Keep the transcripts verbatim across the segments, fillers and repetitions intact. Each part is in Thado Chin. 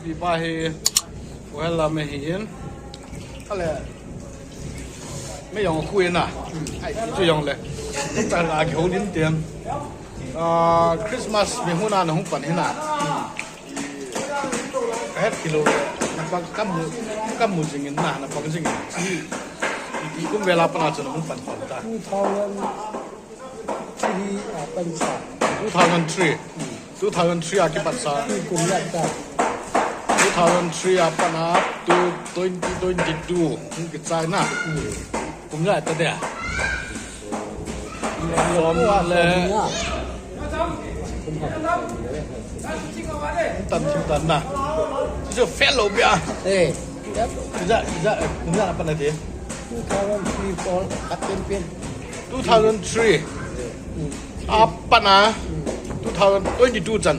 Ipa hi, well, la me hi in. Ale, me jong khu in a. Ai, chu jong le. Ta la ki ho din tiam. Ah, Christmas mi huna na hung pan hina. Ka het kilo le. Na pang kamu, kamu jing in na, na pang jing in. I kum vela pana chu na hung pan pan ta. Two thousand three a pan sa. Two thousand three. Two thousand three a kipat sa. Kum la ta. Two thousand three a pana to twenty twenty-two. Hung kichai na. Kum la ta dia. Som le. Tan thim tan na. Chu fel lo bia. Eh. Ija, ija, ija apa na dia? Two thousand three, four, at ten pen. Two thousand three. Apa na? Two thousand twenty-two chan.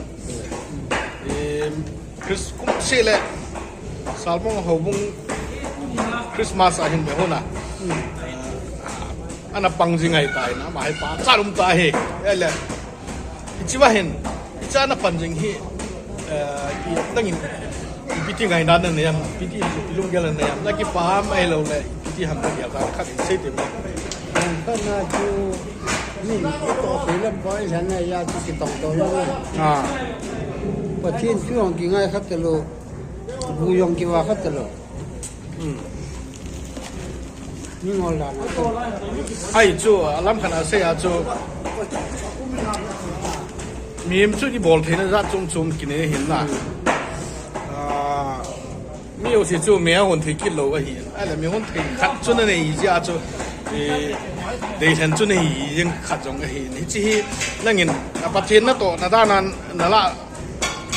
Em, Chris kum se le. Salmong ho bung Christmas ahin me hona. Ana pang jing ai tai na, ma hai pa, cha lum ta he. Ele. Hichi va hin, hicha na pan jing hi, eh, i, nangin, i piti ngai na na nem, piti i lunggel na nem, na kipa mai lo le, piti ham na ya ka khat sei te mo. Ka na chu, ni to ko lam pa ya na ya chu ki tong to lo. Ah. Pathen chu ang ki ngai khat lo. Bu jong kiva khat lo. Hmm. Ni ngol dan. Ai chu, alam khat a sei a chu. Mihem chu i bol theina jat chom chom kinei hin na. Ah, mi jouse chu mi a hon thei kit lo ahi. Ai le mi hon thei khat chu na nei jia chu. I, dei hen chu nei jing khat jong ahi. Hichi hi nangin, a Pathen natoh na dan an na la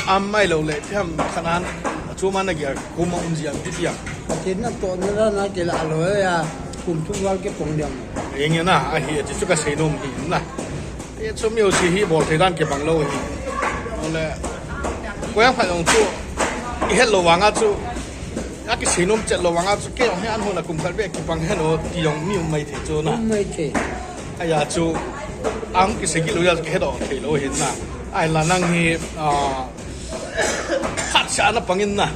Am mai lo le, thiam khanan, a chu man na gel, kum a um jia, ti tia. Pathen natoh na la na ke la lo ya, kum thum val ke pong diam. Eng na, ahi, a ti chu ka sei nom hi na. E chu mi jouse hi bol thei dan kibang lo hi. Le, ko yang pha jong chu, i het lo vang a chu, a kisei nom chet lo vang a chu, kei jong hi an hon a kum khat ve kibang hen o, ti jong mi um mai thei chu na. Um mai thei. Ahi a chu, ang kisei kit lo ya chu kihe doh thei lo hin na. Ahi la nang hi, ah, phatsah na pang in na.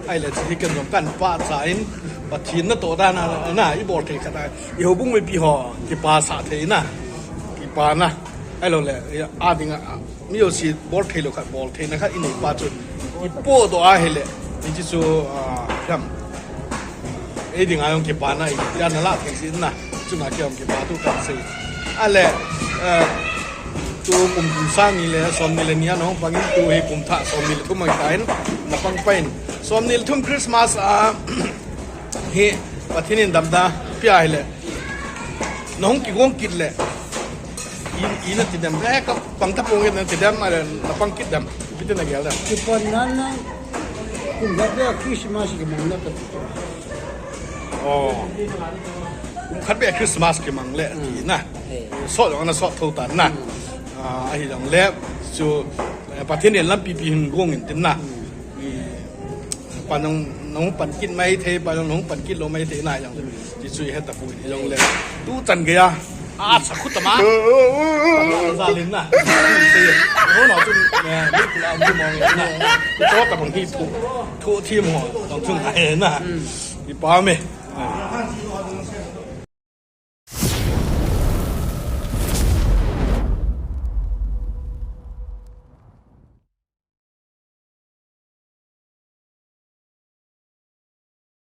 Ahi le chu hi ken jong kan phatsah in, Pathen natoh dan a na, i bol thei khat a. I houbung mipi ho, kipa sah thei na. Kipa na. Ahi lo le, a ding a, Mi jouse bol thei lo khat, bol theina khat i nei pa chu. I po doh a hi le. Hichi chu, ah, hiam. Ei ding a jong kipa na i, ya na la thei si na. Chu na ki jong kipa tu kan sei. A le, eh, tu kum kum sang ni le, som ni le ni a nong pang in tu hi kum thah som ni le thum mang ta in, na pang pa in. Som ni le thum Christmas a, hi, Pathen in damna, pia hi le. Na hung kigong kit le. I, i na ti dem. Eh, ka pang ta pong na ti dem, ma na pang kit dem. Piti na gel dem. Kipan na na. Kum khat ve Christmas kimang le ka ti. Oh. Kum khat ve Christmas kimang le ti na. Eh. So jong na so tho ta na. Hmm. Ah, ahi jong le. Chu, eh, Pathen in lampi pi hin gong in tin na. Hmm. I, Pa nong, nong pan kit mai thei, pa nong, nong pan kit lo mai thei na jong. Ti chu i het ta pu ni jong le. Tu chan gei a. A sa khu ta ma. Za lin na. Ti no no tu, eh, ni ku la mu mo na. Ti to ta bang hi thu. Thu thi mo. Tong chung ai na. I pa me.